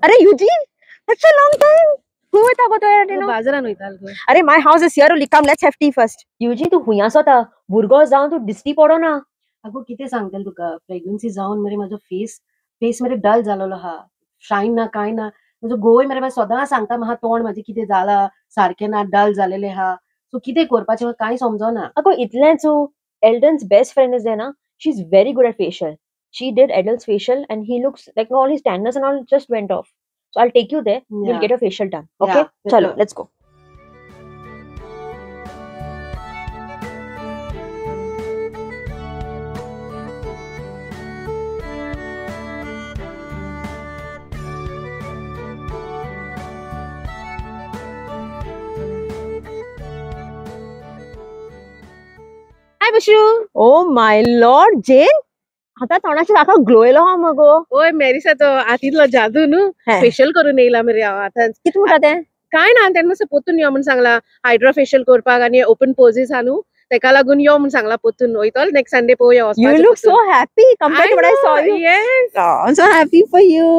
अरे Eugene, such a long time. खंय वयता गो तो? बाजारान वयता गो. अरे my house is here only, come let's have tea first. Eugene तूं हुंय आसता? भुरगो जावन तूं दिश्टी पडना. अगो कितें सांगतलें तुका, प्रेग्नन्सी जावन मरे म्हजो फेस फेस मरे डल जालोलो आहा, शायन ना कांय ना. म्हजो घोवय मरे सदां सांगता म्हाका तोंड म्हाजें कितें जाला सारकें ना, डल जालेलें आहा. सो कितें करपाचें म्हाका कांय समजना. अगो इतलेंच, Eldon's best friend is there ना, she is very good at facial. She did Eldon's facial and he looks like all his tanness and all just went off. So I'll take you there. We'll get a facial done. Okay? Yeah, Chalo, let's go. Hi, Bashu. Oh my Lord, Jane. आता तोंडाचेर सारको glow येयलो हा मगो. ओय मेरिसा, तो हातींतलो जादू न्हू, facial करून येयला मरे हांव आतां. कितें म्हणटा तें? कांय ना, तेणें मातसो पोतून यो म्हूण सांगला. हायड्रा फेशियल करपाक आनी ओपन पोजीस हा न्हू, तेका लागून यो म्हूण सांगला. पोतून वयतलो नेक्स्ट संडे पळोवया. You look so happy compared to what I saw you. Yes. I am so happy for you.